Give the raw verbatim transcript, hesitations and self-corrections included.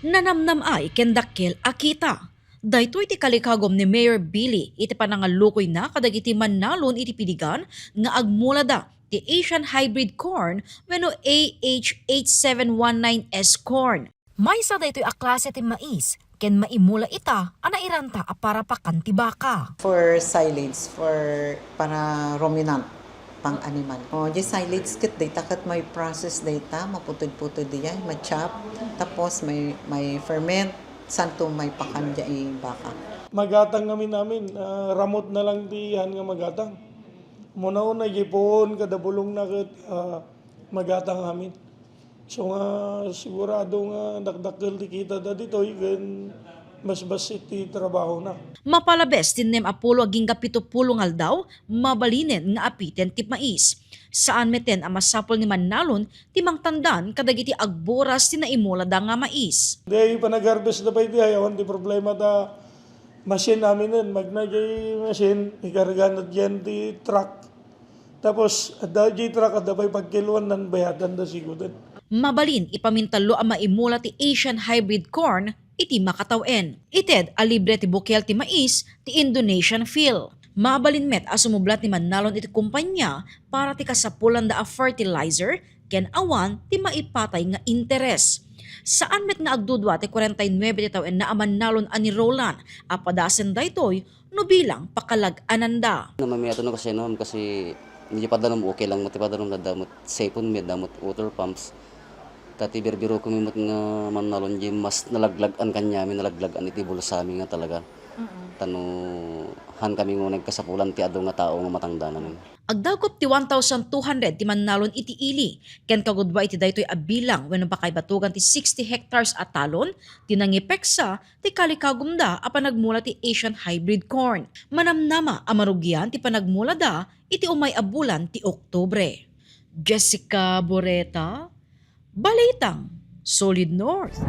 Nanamnam-ay ken dakkel a kita. Daytoy ti kalikagum ni Mayor Billy iti panangallukoyna kadagiti mannalon iti Piligan nga agmulada ti Asian Hybrid Corn wenno A H eight seven one nine S corn. Maysa daytoy a klase ti mais ken maimula ita a nairanta a para pakan ti baka. For silage, for para ruminant, pang-animal. O, di silage ket dayta ket may process dayta, maputod-putod diay, ma-chop, tapos may, may ferment, santo may pakan diay baka. Magatang ngamin amin, ah, ramot na lang ti han nga magatang. Muna-una, di puon kada bulong na ket, ah, magatang amin. So nga, sigurado nga dakdakkel ti kita da ditoy, ken basbas iti trabaho na. Mapalabes ti nem a pulo agingga pito pulo nga aldaw, mabalinen nga apiten ti mais. Saan meten a masapul ni mannalon ti mangtandan kadagiti agburas ti naimulada nga mais. Di panag-harvest da pay di ay, awan ti problema ta machine aminen, magna jay machine, ikargana diyan ti truck. Tapos, adda jay truck, adda pay pagkiluan nan bayadan da siguden. Mabalin ipamintallo a maimula ti Asian hybrid corn iti makataw-en. Ited a libre ti bukel ti mais ti Indonesian Phil. Mabalin met a sumublat ni mannalon iti kumpanya para ti kasapulanda a fertilizer ken awan ti maipatay nga interes. Saan met nga agdudua ti kuarenta y nuebe ti taw-enna a mannalon a ni Roland a padasen daytoy no bilang pakalag-ananda. Namamiato no kasi, no, kasi medyo padanom okay lang, mati padanom na damot sipon mi, damot water pumps. Tati birbiro kami met nga mannalon di mas nalaglag-an kanyami, nalaglag-an iti bulsami nga talaga. Tano han kami nga nagkasapulan ti adu nga tao nga matangdanan. Agdagop ti one thousand two hundred ti mannalon iti ili, ken kagudua iti daytoy a bilang wenno pakaibatugan ti sixty hectares a talon ti nangipeksa ti kalikagumda a panagmula ti Asian hybrid corn. Manamnama a marugian ti panagmulada iti umay a bulan ti Oktubre. Jessica Boreta, Balitang Solid North.